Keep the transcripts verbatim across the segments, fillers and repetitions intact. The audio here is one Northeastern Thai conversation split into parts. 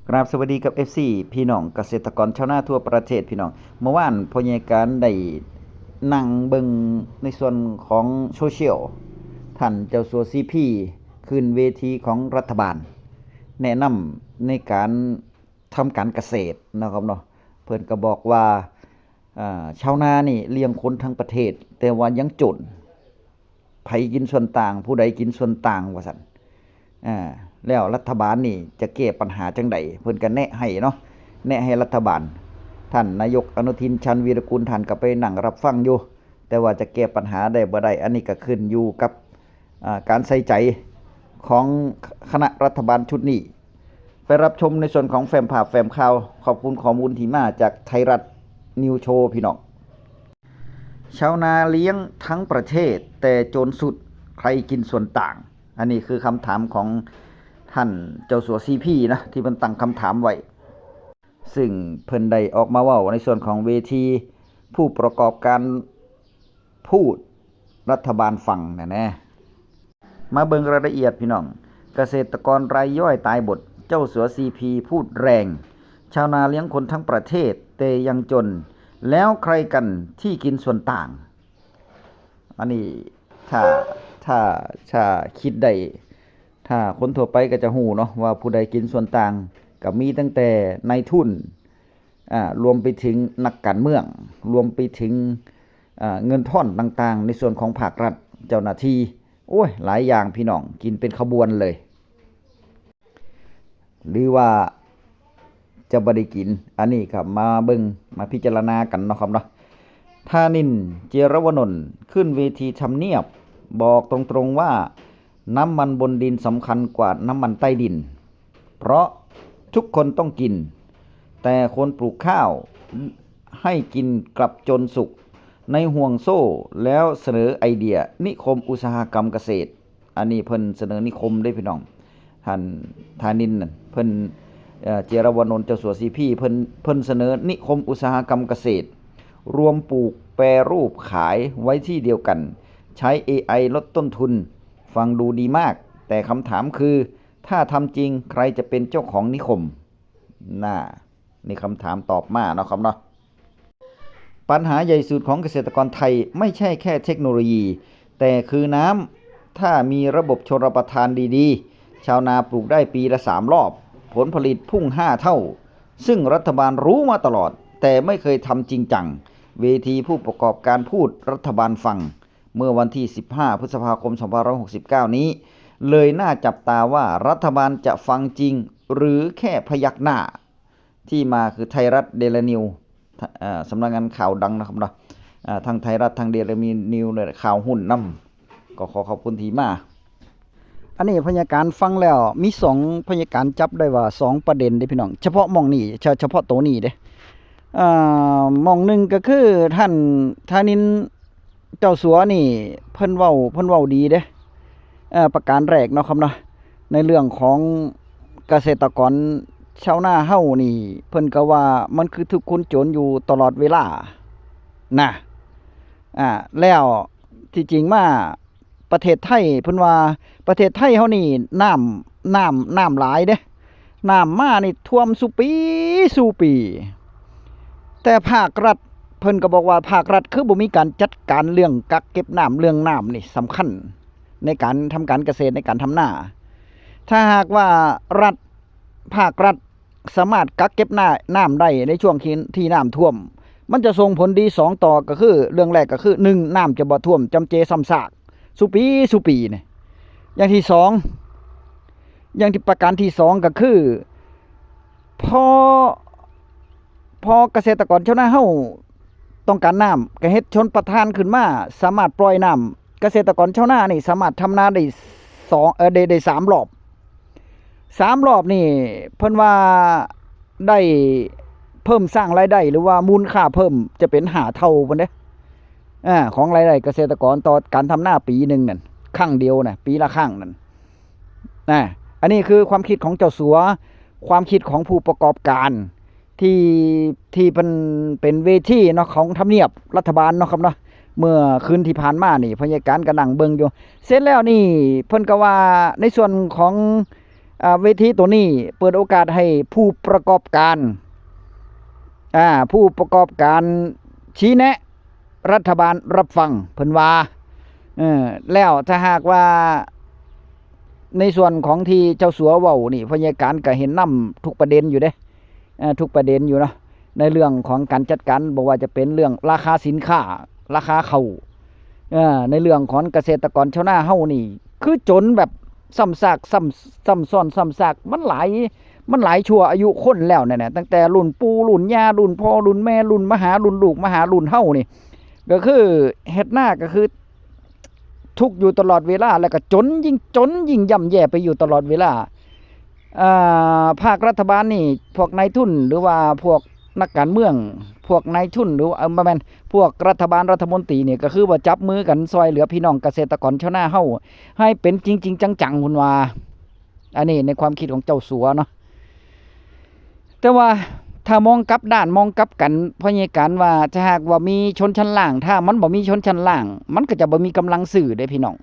กราบสวัสดีกับ เอฟซี พี่น้องเกษตรกรชาวนาทั่วประเทศพี่น้อง เมื่อวานพ่อใหญ่การได้นั่งเบิ่งในส่วนของโซเชียล ท่านเจ้าสัว ซีพี ขึ้นเวทีของรัฐบาล แนะนำในการทำการเกษตรนะครับเนาะ เพิ่นก็บอกว่า อ่า ชาวนานี่เลี้ยงคนทั้งประเทศ แต่ว่ายังจน ไผกินส่วนต่าง ผู้ใดกินส่วนต่างว่าซั่น อ่า แล้วรัฐบาลนี่จะแก้ปัญหาจั่งใด เพิ่นก็แนะให้เนาะ แนะให้รัฐบาล ท่านนายกอนุทิน ชาญวีรกูล ท่านก็ไปนั่งรับฟังอยู่ แต่ว่าจะแก้ปัญหาได้บ่ได้ อันนี้ก็ขึ้นอยู่กับ อ่า การใส่ใจของคณะรัฐบาลชุดนี้ ไปรับชมในส่วนของแฟ้มภาพแฟ้มข่าว ขอบคุณข้อมูลที่มาจากไทยรัฐนิวโชว์พี่น้อง ชาวนาเลี้ยงทั้งประเทศ แต่จนสุดใครกินส่วนต่าง อันนี้คือคำถามของท่านเจ้าสัว ซีพี นะ ที่เพิ่นตั้งคำถามไว้ ซึ่งเพิ่นได้ออกมาเว้าในส่วนของเวทีผู้ประกอบการพูดรัฐบาลฟังนะแน่ มาเบิ่งรายละเอียดพี่น้อง เกษตรกรรายย่อยตายหมด เจ้าสัว ซีพี พูดแรง ชาวนาเลี้ยงคนทั้งประเทศแต่ยังจน แล้วใครกันที่กินส่วนต่าง อันนี้ถ้าถ้าถ้าคิดได้ ถ้าคนทั่วไปก็จะฮู้เนาะว่าผู้ใดกินส่วนต่าง ก็มีตั้งแต่นายทุน อ่า รวมไปถึงนักการเมือง รวมไปถึง อ่า เงินทอนต่างๆ ในส่วนของภาครัฐ เจ้าหน้าที่ โอ้ย หลายอย่างพี่น้อง กินเป็นขบวนเลย หรือว่าจะบ่ได้กิน อันนี้ครับ มาเบิ่ง มาพิจารณากันเนาะครับเนาะ ธานินทร์ เจียรวนนท์ ขึ้นเวทีทำเนียบ บอกตรงๆว่า น้ำมันบนดินสำคัญกว่าน้ำมันใต้ดิน เพราะทุกคนต้องกิน แต่คนปลูกข้าวให้กินกลับจนสุก ในห่วงโซ่ แล้วเสนอไอเดียนิคมอุตสาหกรรมเกษตร อันนี้เพิ่นเสนอนิคมเด้พี่น้อง ท่านธานินทร์นั่น เพิ่น เอ่อ เจียรวนนท์ เจ้าสัว ซีพี เพิ่น เพิ่นเสนอนิคมอุตสาหกรรมเกษตร รวมปลูกแปรรูปขายไว้ที่เดียวกัน ใช้ เอไอ ลดต้นทุน ฟังดูดีมาก แต่คำถามคือ ถ้าทำจริงใครจะเป็นเจ้าของนิคม น่า นี่คำถามตอบมาเนาะครับเนาะ ปัญหาใหญ่สุดของเกษตรกรไทยไม่ใช่แค่เทคโนโลยี แต่คือน้ำ ถ้ามีระบบชลประทานดีๆ ชาวนาปลูกได้ปีละสามรอบ ผลผลิตพุ่งห้าเท่า ซึ่งรัฐบาลรู้มาตลอด แต่ไม่เคยทำจริงจัง เวทีผู้ประกอบการพูดรัฐบาลฟัง เมื่อวันที่สิบห้า พฤษภาคม สองพันห้าร้อยหกสิบเก้า นี้ เลยน่าจับตาว่ารัฐบาลจะฟังจริง หรือแค่พยักหน้า ที่มาคือไทยรัฐเดลีนิว เอ่อ สำนักงานข่าวดังนะครับเนาะ อ่า ทั้งไทยรัฐ ทั้งเดลีนิวเนี่ย ข่าวหุ้นนำ ก็ขอขอบคุณที่มา อันนี้พยาการฟังแล้ว มีสองพยาการจับได้ว่าสองประเด็นเด้พี่น้อง เฉพาะหม่องนี้ เฉ- เฉพาะตัวนี้เด้ อ่า หม่องหนึ่งก็คือท่านธานินทร์ เจ้าสัวนี่ เพิ่นเว้า เพิ่นเว้าดีเด้ เอ่อ ประการแรกเนาะครับเนาะ ในเรื่องของเกษตรกรชาวนาเฮานี่ เพิ่นก็ว่ามันคือทุกข์คนจนอยู่ตลอดเวลา นะ อ่า แล้วที่จริงมาประเทศไทย เพิ่นว่าประเทศไทยเฮานี่น้ำ น้ำ น้ำหลายเด้ น้ำมานี่ท่วมซุปี ซุปี แต่ภาครัฐ เพิ่นก็บอกว่าภาครัฐคือบ่มีการจัดการเรื่องกักเก็บน้ำ เรื่องน้ำนี่สำคัญ ในการทำการเกษตร ในการทำนา ถ้าหากว่ารัฐ ภาครัฐสามารถกักเก็บน้ำ น้ำได้ในช่วงที่ ที่น้ำท่วม มันจะส่งผลดีสองต่อ ก็คือเรื่องแรกก็คือ หนึ่ง น้ำจะบ่ท่วมจำเจซ้ำซาก ซุปี ซุปีนี่ อย่างที่สอง อย่างที่ประการที่สองก็คือ พอ พอเกษตรกรชาวนาเฮาต้องการน้ำ ก็เฮ็ดชลประทานขึ้นมา สามารถปล่อยน้ำ เกษตรกรชาวนานี่สามารถทำนาได้สอง เอ่อ ได้ ได้สามรอบ สามรอบนี่เพิ่นว่าได้เพิ่มสร้างรายได้ หรือว่ามูลค่าเพิ่มจะเป็นห้าเท่าพุ้นเด้ อ่า ของรายได้เกษตรกรต่อการทำนาปีหนึ่งนั่น ครั้งเดียวนะ ปีละครั้งนั่น นะ อันนี้คือความคิดของเจ้าสัว ความคิดของผู้ประกอบการ ที่ ที่เป็น เป็นเวทีเนาะ ของทำเนียบรัฐบาลเนาะครับเนาะ เมื่อคืนที่ผ่านมานี่ พยาการก็นั่งเบิ่งอยู่ เสร็จแล้วนี่ เพิ่นก็ว่าในส่วนของ อ่า เวทีตัวนี้เปิดโอกาสให้ผู้ประกอบการ อ่า ผู้ประกอบการชี้แนะรัฐบาลรับฟัง เพิ่นว่า เออ แล้วถ้าหากว่าในส่วนของที่เจ้าสัวเว้านี่ พยาการก็เห็นนำทุกประเด็นอยู่เด้ เอ่อ ทุกประเด็นอยู่เนาะ ในเรื่องของการจัดการ บ่ว่าจะเป็นเรื่องราคาสินค้า ราคาข้าว เอ่อ ในเรื่องของเกษตรกรชาวนาเฮานี่ คือจนแบบซ้ำซาก ซ้ำ ซ้ำซ้อนซ้ำซาก มันหลาย มันหลายชั่วอายุคนแล้วนั่นแหละ ตั้งแต่รุ่นปู่รุ่นย่า รุ่นพ่อรุ่นแม่ รุ่นมาหารุ่นลูก มาหารุ่นเฮานี่ ก็คือเฮ็ดนาก็คือ ทุกข์อยู่ตลอดเวลา แล้วก็จนยิ่งจนยิ่งย่ำแย่ไปอยู่ตลอดเวลา อ่า ภาครัฐบาลนี่ พวกนายทุน หรือว่าพวกนักการเมือง พวกนายทุน หรือว่า เอ่อ บ่แม่น พวกรัฐบาลรัฐมนตรีนี่ ก็คือว่าจับมือกันซอยเหลือพี่น้องเกษตรกรชาวนาเฮา ให้เป็นจริงๆจังๆ พุ้นว่า อันนี้ในความคิดของเจ้าสัวเนาะ แต่ว่าถ้ามองกลับด้าน มองกลับกัน พยาการว่าถ้าหากว่ามีชนชั้นล่าง ถ้ามันบ่มีชนชั้นล่าง มันก็จะบ่มีกำลังซื้อเด้พี่น้อง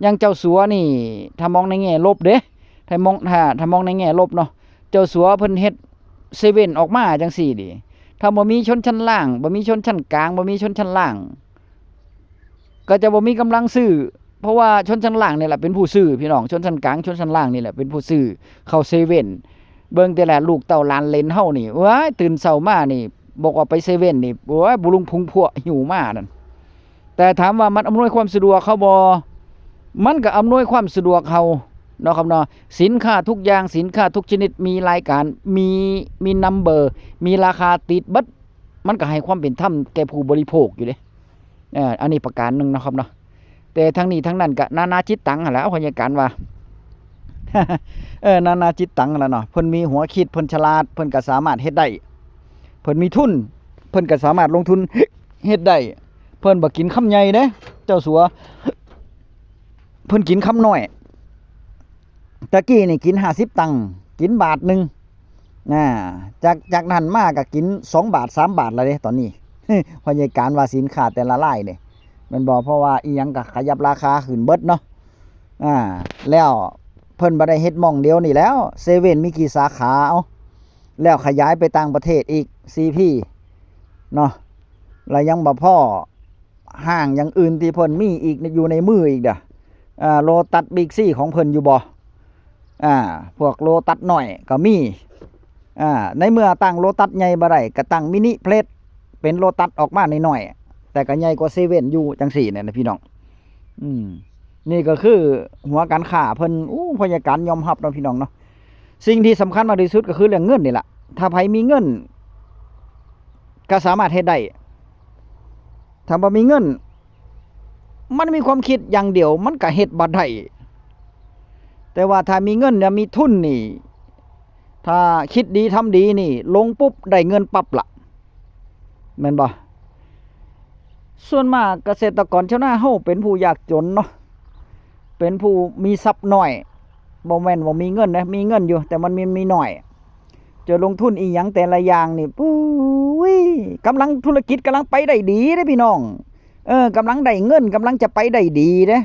อย่างเจ้าสัวนี่ ถ้ามองในแง่ลบเด้ ถ้ามอง ถ้า ถ้ามองในแง่ลบเนาะ เจ้าสัวเพิ่นเฮ็ดเซเว่นออกมาจังซี่นี่ ถ้าบ่มีชนชั้นล่าง บ่มีชนชั้นกลาง บ่มีชนชั้นล่าง ก็จะบ่มีกำลังซื้อ เพราะว่าชนชั้นล่างนี่แหละเป็นผู้ซื้อพี่น้อง ชนชั้นกลาง ชนชั้นล่างนี่แหละเป็นผู้ซื้อเข้าเซเว่น เบิ่งแต่ละลูกเต้าหลานเหลนเฮานี่ โอ้ย ตื่นเช้ามานี่ บอกว่าไปเซเว่นนี่ โอ้ย บุรุงพุงพวหิวมานั่น แต่ถามว่ามันอำนวยความสะดวกเขาบ่ มันก็อำนวยความสะดวกเขาเนาะครับเนาะ สินค้าทุกอย่าง สินค้าทุกชนิดมีรายการ มี มีนัมเบอร์ มีราคาติดเบิด มันก็ให้ความเป็นธรรมแก่ผู้บริโภคอยู่เด้ เอ่อ อันนี้ประการหนึ่งเนาะครับเนาะ แต่ทั้งนี้ทั้งนั้นก็นานาจิตตังหั้นแหละ พยาการว่า เออ นานาจิตตังหั้นแหละเนาะ เพิ่นมีหัวคิด เพิ่นฉลาด เพิ่นก็สามารถเฮ็ดได้ เพิ่นมีทุน เพิ่นก็สามารถลงทุนเฮ็ดได้ เพิ่นบ่กินคำใหญ่เด้ เจ้าสัว เพิ่นกินคำน้อย ตะกี้นี่กินห้าสิบตังค์ กินบาทหนึ่ง อ่า จาก จากนั้นมาก็กินสองบาท สามบาทแล้วเด้ตอนนี้ พยาการว่าสินค้าแต่ละรายนี่ แม่นบ่ เพราะว่าอีหยังก็ขยับราคาขึ้นเบิดเนาะ อ่า แล้วเพิ่นบ่ได้เฮ็ดหม่องเดียวนี่แล้ว เซเว่นมีกี่สาขา เอ้า แล้วขยายไปต่างประเทศอีก ซีพี เนาะ แล้วยังบ่พอ ห้างอย่างอื่นที่เพิ่นมีอีกอยู่ในมืออีกเด้อ อ่า โลตัส บิ๊กซี ของเพิ่นอยู่บ่ อ่า พวกโลตัสน้อยก็มี อ่า ในเมื่อตั้งโลตัสใหญ่บ่ได้ ก็ตั้งมินิเพลส เป็นโลตัสออกมาน้อยๆ แต่ก็ใหญ่กว่าเซเว่นอยู่จังซี่เนี่ยนะพี่น้อง อืม นี่ก็คือหัวการค้าเพิ่น อู้ พยาการยอมรับเนาะพี่น้องเนาะ สิ่งที่สำคัญมากที่สุดก็คือเรื่องเงินนี่แหละ ถ้าไผมีเงิน ก็สามารถเฮ็ดได้ ถ้าบ่มีเงิน มันมีความคิดอย่างเดียว มันก็เฮ็ดบ่ได้ แต่ว่าถ้ามีเงินเนี่ย มีทุนนี่ ถ้าคิดดีทำดีนี่ ลงปุ๊บได้เงินปั๊บละแม่นบ่ ส่วนมากเกษตรกรชาวนาเฮาเป็นผู้ยากจนเนาะ เป็นผู้มีทรัพย์น้อย บ่แม่นว่ามีเงินนะ มีเงินอยู่ แต่มันมี มีน้อย จะลงทุนอีหยังแต่ละอย่างนี่ ปุ้ย กำลังธุรกิจกำลังไปได้ดีเด้พี่น้อง เออ กำลังได้เงิน กำลังจะไปได้ดีเด้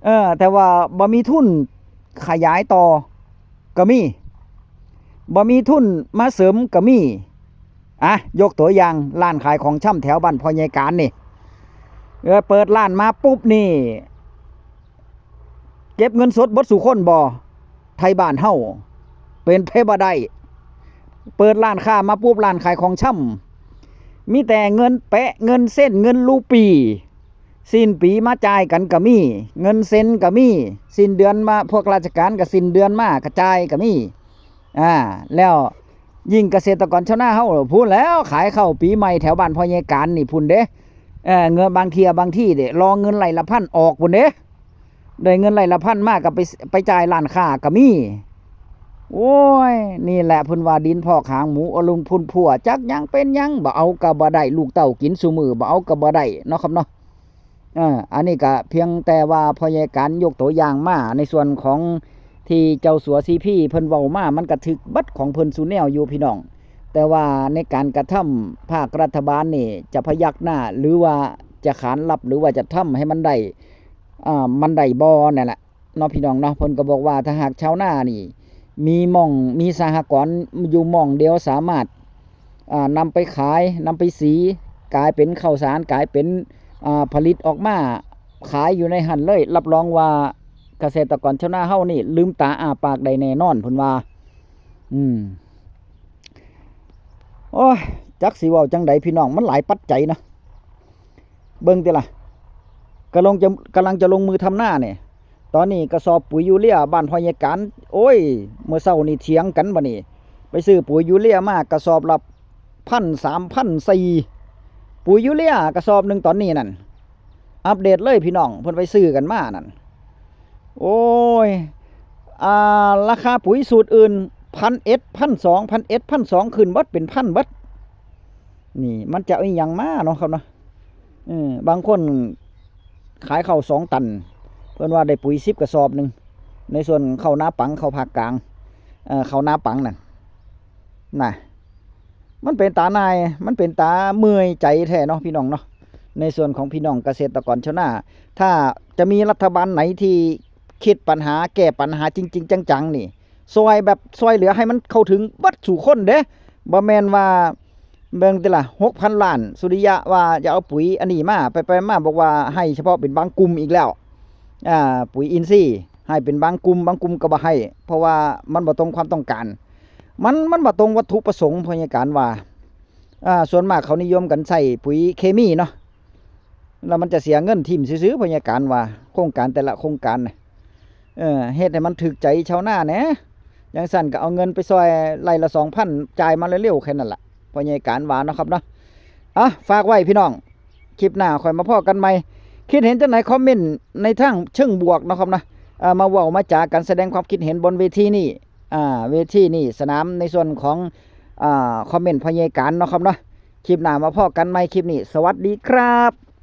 เออ แต่ว่าบ่มีทุนขยายต่อก็มี บ่มีทุนมาเสริมก็มี อ่ะ ยกตัวอย่างร้านขายของชำแถวบ้านพ่อใหญ่การนี่ เออ เปิดร้านมาปุ๊บนี่ เก็บเงินสดเบิดสู่คนบ่ ไทบ้านเฮา เป็นไปบ่ได้ เปิดร้านค้ามาปุ๊บ ร้านขายของชำ มีแต่เงินแปะ เงินเซ็น เงินรูปี สิ้นปีมาจ่ายกันก็มี เงินเซ็นก็มี สิ้นเดือนมา พวกราชการก็สิ้นเดือนมาก็จ่ายก็มี อ่า แล้วยิ่งเกษตรกรชาวนาเฮาพู้นแล้ว ขายข้าวปีใหม่แถวบ้านพ่อใหญ่การนี่พู้นเด้ เออ เงินบางเที่ยบางที่เด้ รอเงินไร่ละพันออกพู้นเด้ ได้เงินไร่ละพันมาก็ไป ไปจ่ายร้านค้าก็มี โอ้ย นี่แหละเพิ่นว่าดินพอกหางหมู อรุณพุนพั่ว จักหยังเป็นหยัง บ่เอาก็บ่ได้ ลูกเต้ากินซุมื้อ บ่เอาก็บ่ได้เนาะครับเนาะ เออ อันนี้ก็เพียงแต่ว่าพ่อใหญ่การยกตัวอย่างมาในส่วนของที่เจ้าสัวซีพีเพิ่นเว้ามา มันก็ถืกเบิดของเพิ่นซุแนวอยู่พี่น้อง แต่ว่าในการกระทำภาครัฐบาลนี่จะพยักหน้า หรือว่าจะขานรับ หรือว่าจะทำให้มันได้ อ่า มันได้บ่นั่นแหละ เนาะพี่น้องเนาะ เพิ่นก็บอกว่าถ้าหากชาวนานี่ มีหม่อง มีสหกรณ์อยู่หม่องเดียว สามารถ อ่า นำไปขาย นำไปสี กลายเป็นข้าวสาร กลายเป็น อ่า ผลิตออกมาขายอยู่ในหั่นเลย รับรองว่าเกษตรกรชาวนาเฮานี่ลืมตาอ้าปากได้แน่นอน เพิ่นว่า อืม โอ้ย จักสิเว้าจั่งใดพี่น้อง มันหลายปัจจัยนะ เบิ่งติล่ะ กำลังจะ กำลังจะลงมือทำนาเนี่ย ตอนนี้กระสอบปุ๋ยยูเรียบ้านพ่อใหญ่การ โอ้ย เมื่อเช้านี่เถียงกันบัดนี้ ไปซื้อปุ๋ยยูเรียมากระสอบละ พันสาม พันสี่ ปุ๋ยยูเรียกระสอบหนึ่งตอนนี้นั่น อัปเดตเลยพี่น้อง เพิ่นไปซื้อกันมานั่น โอ้ย อ่า ราคาปุ๋ยสูตรอื่น พันเอ็ด พันสอง พันเอ็ด พันสอง ขึ้นเบิด เป็นพันเบิด นี่มันจะเอาอิหยังมาเนาะครับเนาะ เออ บางคนขายข้าวสองตัน เพิ่นว่าได้ปุ๋ยสิบกระสอบหนึ่ง ในส่วนข้าวนาปัง ข้าวภาคกลาง เอ่อ ข้าวนาปังนั่น น่ะ มันเป็นตาหน่าย มันเป็นตาเมื่อยใจแท้เนาะพี่น้องเนาะ ในส่วนของพี่น้องเกษตรกรชาวนา ถ้าจะมีรัฐบาลไหนที่คิดปัญหา แก้ปัญหาจริงๆ จังๆ นี่ ซอยแบบซอยเหลือให้มันเข้าถึงเบิดสู่คนเด้ บ่แม่นว่า เบิ่งติล่ะ หกพันล้าน สุริยะว่าจะเอาปุ๋ยอันนี้มา ไปๆ มาบอกว่าให้เฉพาะเป็นบางกลุ่มอีกแล้ว อ่า ปุ๋ยอินทรีย์ ให้เป็นบางกลุ่ม บางกลุ่มก็บ่ให้ เพราะว่ามันบ่ตรงความต้องการ มัน มันบ่ตรงวัตถุประสงค์ พ่อใหญ่การว่า อ่า ส่วนมากเขานิยมกันใช้ปุ๋ยเคมีเนาะ แล้วมันจะเสียเงินทิ่มซื่อๆ พ่อใหญ่การว่า โครงการแต่ละโครงการน่ะ เออ เฮ็ดให้มันถูกใจชาวนาแหน่ จั่งซั้นก็เอาเงินไปซอยไร่ละสองพัน จ่ายมาเร็วๆ แค่นั้นล่ะ พ่อใหญ่การว่าเนาะครับเนาะ อ่ะ ฝากไว้พี่น้อง คลิปหน้าค่อยมาพ้อกันใหม่ คิดเห็นจั่งใดคอมเมนต์ในทางเชิงบวกเนาะครับเนาะ เอ่อ มาเว้ามาจากัน แสดงความคิดเห็นบนเวทีนี่ อ่า เวทีนี่ สนามในส่วนของ อ่า คอมเมนต์พ่อใหญ่การเนาะครับเนาะ คลิปหน้ามาพ้อกันใหม่ คลิปนี้ สวัสดีครับ